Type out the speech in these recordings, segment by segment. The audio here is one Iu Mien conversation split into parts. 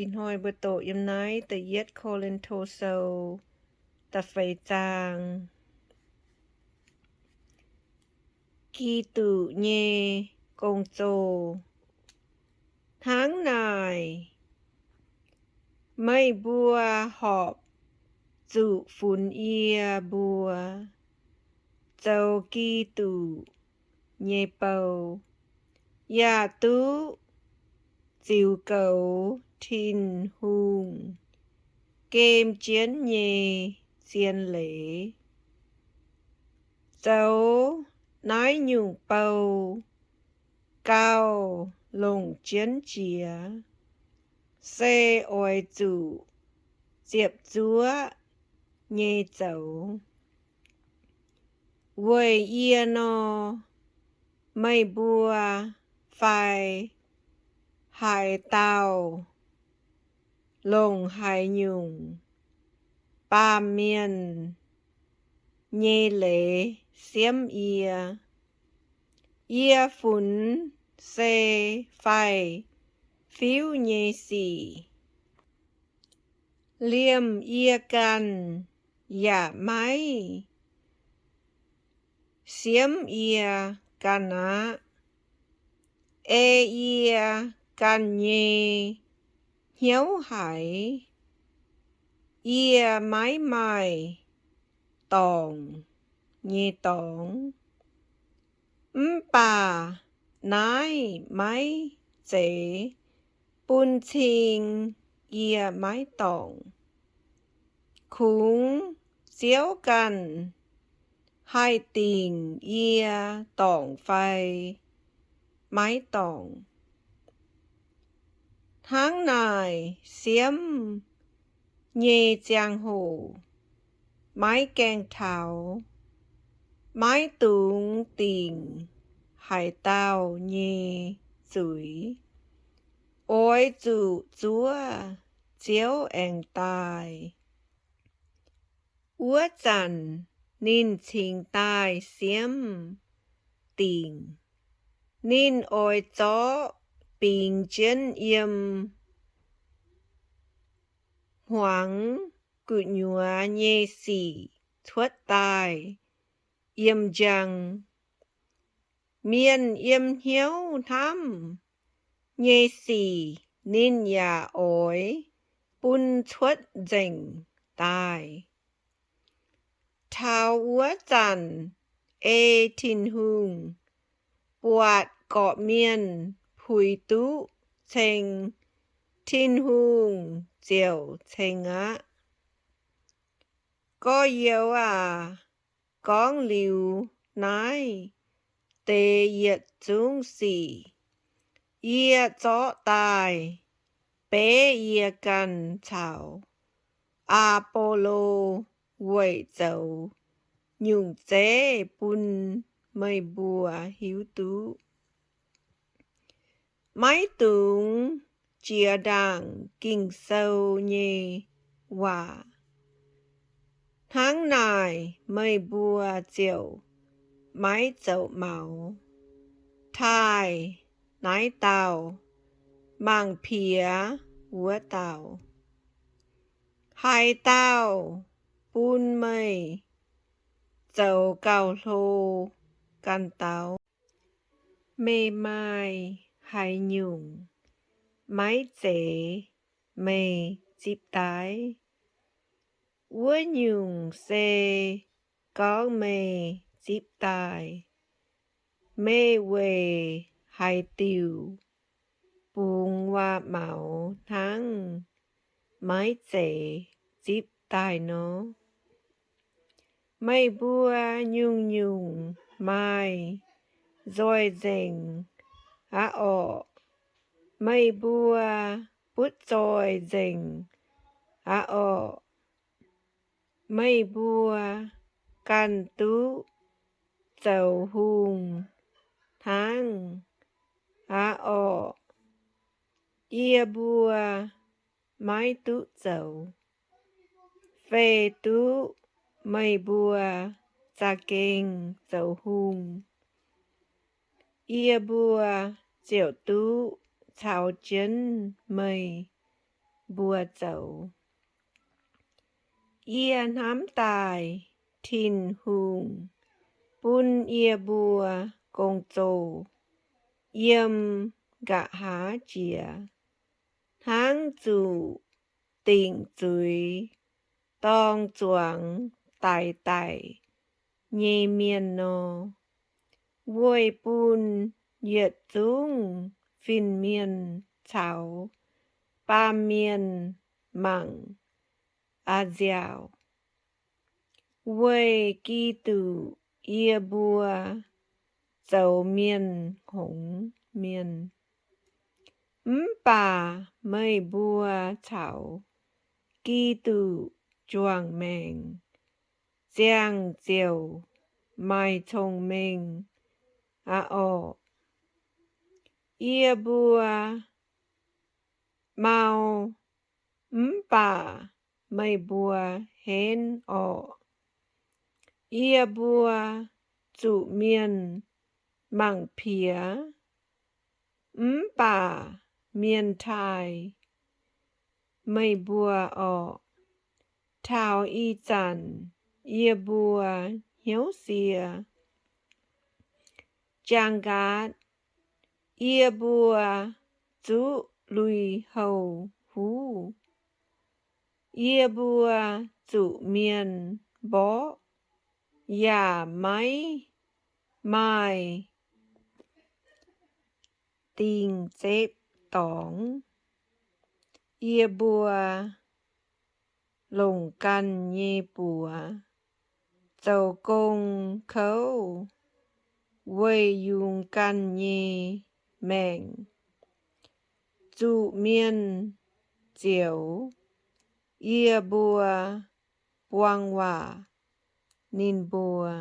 Ih hnoi mbuo doqc yiem naaiv Da'yietv Ko^lin^to Sou da'feix zaang. Giduc nyei gong-zoh. Hnangv naaic, meih mbuo horpc zuqc funx yie mbuo zoux Giduc nyei bou, yaac duqv ziux goux Tin-Hungh gem jienv nyei zien leiz. Zoux naaiv nyungc bou gauh longc jienv jiex, se oix zuqc ziepc zuoqv nyei zoux. Weic yie nor, meih mbuo fai haaix dauh longc haaix nyungc baamh mienh nyei leiz siemv yie. Yie funx se faix-fiuv nyei sic. Liemh yie ganh yaac maiv siemv yie ganh aqv. Ei yie ganh nyei hnyouv haiz, yie maiv maaih dorngc nyei dorngx. Mv baac naaiv maiv zeiz bun cing yie maiv dorngc. Kungx Ziouv ganh haih dingc yie dorngc fai maiv dorngc. Hnangv naaic siemv nyei ziangh hoc maiv gaengh taux, maiv dungx dingc haaix dauh nyei zuiz. Oix zuqc zuov Ziouv aengx daaih. Wuov zanc ninh cingx daaih siemv dingc. Ninh oix zorqv bingx jienv yiem hmuangx gu'nyuoz nyei sic cuotv daaih yiem njang. Mienh yiem hnyouv hnamv nyei sic ninh yaac oix bun cuotv nzengc daaih. Taux wuov zanc ei Tin-Hungh buatc gorqv-mienh puix duqv ceng, Tin-Hungh ziouc ceng aqv. Gorx-youz aac, gorngv liuz naaiv deix yietc zungv sic, yie zorqv daaih beiv yie ganh caux Aa^bo^lo weic zoux nyungc zeiv bun meih mbuo hiuv duqv. Maiv dungx jiex ndaangc Ging-Sou nyei waac. Hnangv naaic meih mbuo ziouc maiv zoux maux taaih naaiv dauh mangc piex wuov dauh. Haaix dauh bun meih zoux gauh hlo ganh dau? Meih maaih haaix nyungc maiv zeiz meih zipv daaih? Wuov nyungc se gorngv meih zipv daaih, meih weic haaix diuc bungx waac-maux hnangv maiv zeiz zipv daaih nor? Meih mbuo nyungc-nyungc maaih nzoih nzengc aqv orqc? Meih mbuo butv zoih nzengc aqv orqc? Meih mbuo ganh duqv zoux hungh hnangv aqv orqc? Yie mbuo maiv duqv zoux. Feix duqv meih mbuo za'gengh zoux hungh, yie mbuo ziouc duqv caux jienv meih mbuo zoux. Yie hnamv daaih Tin-Hungh bun yie mbuo gong-zoh yiem nqa'haav jiex, hnangv zuqc dingc zuiz dorng zuangx daic daic nyei mienh nor, weic bun yietc zungv fin-mienh caux baamh mienh mangc a'nziaauc. Weic Giduc yie mbuo zoux mienh hngongx mienh. Mv baac meih mbuo caux Giduc juangc maengc ziangh ziouc maaih cong-mengh aqv orqc. Yie mbuo mau, mv baac meih mbuo henv orqc. Yie mbuo zuqc mienh mangc piex, mv baac mienh taaih meih mbuo orqc. Taux ih zanc yie mbuo hnyouv sie. Jangx nqaatv yie mbuo zuqv lui-houx huv. Yie mbuo zuqc mienh mborqv yaac maiv maaih dingh zepv dorngx. Yie mbuo longc ganh nyei buoz zoux gong kouv weic yungz ganh nyei maengc. Zuqc mienh zioux, yie mbuo buang waac ninh mbuo.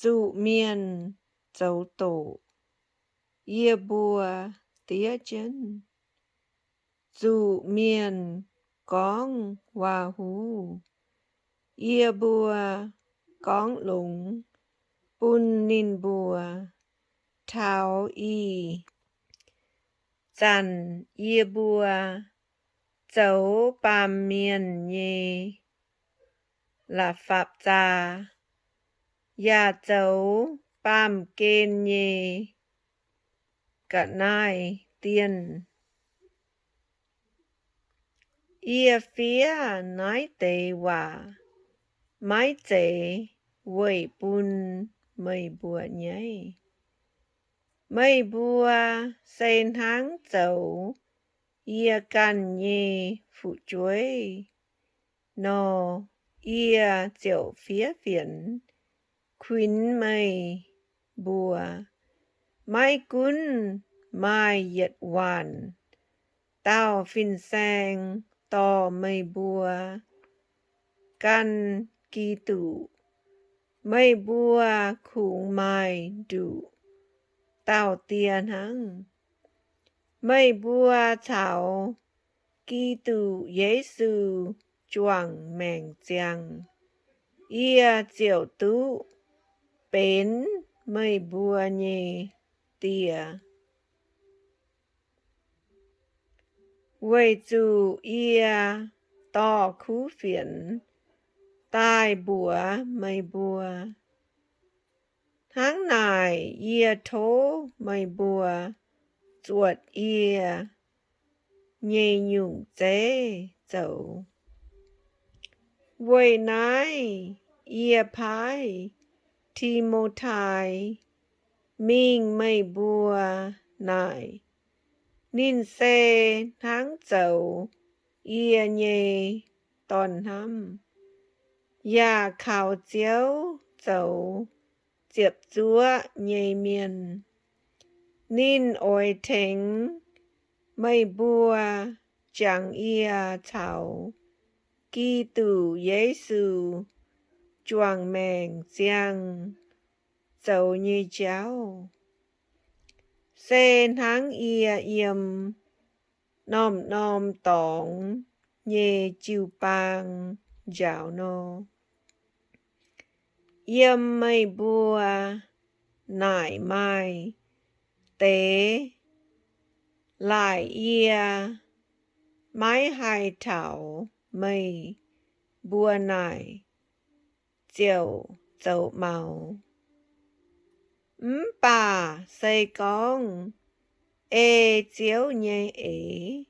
Zuqc mienh zoux doqc, yie mbuo diev jienv. Zuqc mienh gorngv waac-huv, yie mbuo gorngv longx bun ninh mbuo. Taux ih zanc yie mbuo zoux baamh mienh nyei la'fapv-zaa, yaac zoux baamh gen nyei ga'naaiv-dienh. Yie fiev naaiv deix waac maiv zeiz weic bun meih mbuo nyaiv. Meih mbuo se hnangv zoux yie ganh nyei fu'jueiv nor, yie ziouc fiev fienx kuinx meih mbuo. Maiv gunv maaih yietc waanc dauh fin-saeng dorh meih mbuo gan Giduc, meih mbuo kungx maaih nduqc dauh die hnangv. Meih mbuo caux Giduc Yesu juangc maengc ziangh, yie ziouc duqv benx meih mbuo nyei die. Weic zuqc yie dorh kuv fienx daaih mbuox meih mbuo. Hnangv naaic yie tov meih mbuo zuotc yie nyei nyungc zeiv zoux. Weic naaiv yie paaiv Ti^mo^tai mingh meih mbuo naaic. Ninh se hnangv zoux yie nyei dorn-hnamv, yaac kaux Ziouv zoux ziepc zuoqv nyei mienh. Ninh oix tengx meih mbuo jangx yie caux Giduc Yesu juangc maengc ziangh zoux nyei jauv, se hnangv yie yiem norm-norm dorngx nyei jiu-baang njaaux nor. Yiem meih mbuo naaic maaih deix laaic yie maiv haih taux meih mbuo naaic ziouc zoux maux. Mv baac se gorngv ei Ziouv nyei eix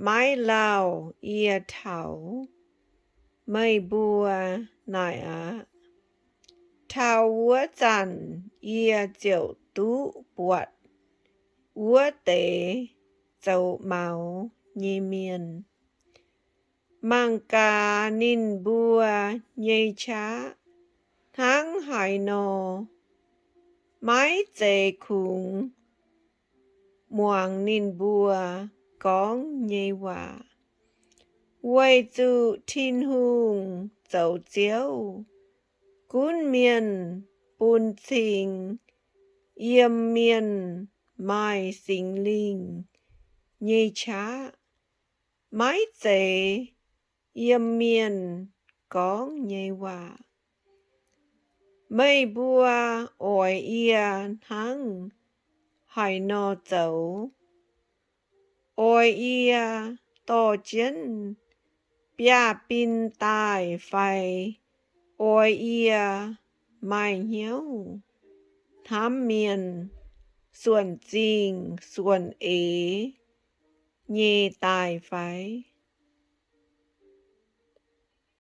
maiv lauh yie taux meih mbuo naaic aqv, taux wuov zanc yie ziouc duqv buatc wuov deix zoux maux nyei mienh. Mangc gaax ninh mbuo nyei qaqv hnangv haaix nor. Maiv zeiz kungx muangx ninh mbuo gorngv nyei waac, weic zuqc Tin-Hungh zoux Ziouv. Gunv mienh bun cing yiem mienh maaih Singx Lingh nyei qaqv, maiv zeiz yiem mienh gorngv nyei waac. Meih mbuo oix yie hnangv haaix nor zoux? Oix yie dorh jienv biaav-bin daaih fai oix yie maaih hnyouv hnamv mienh suonc zingh suonc eix nyei daaih fai?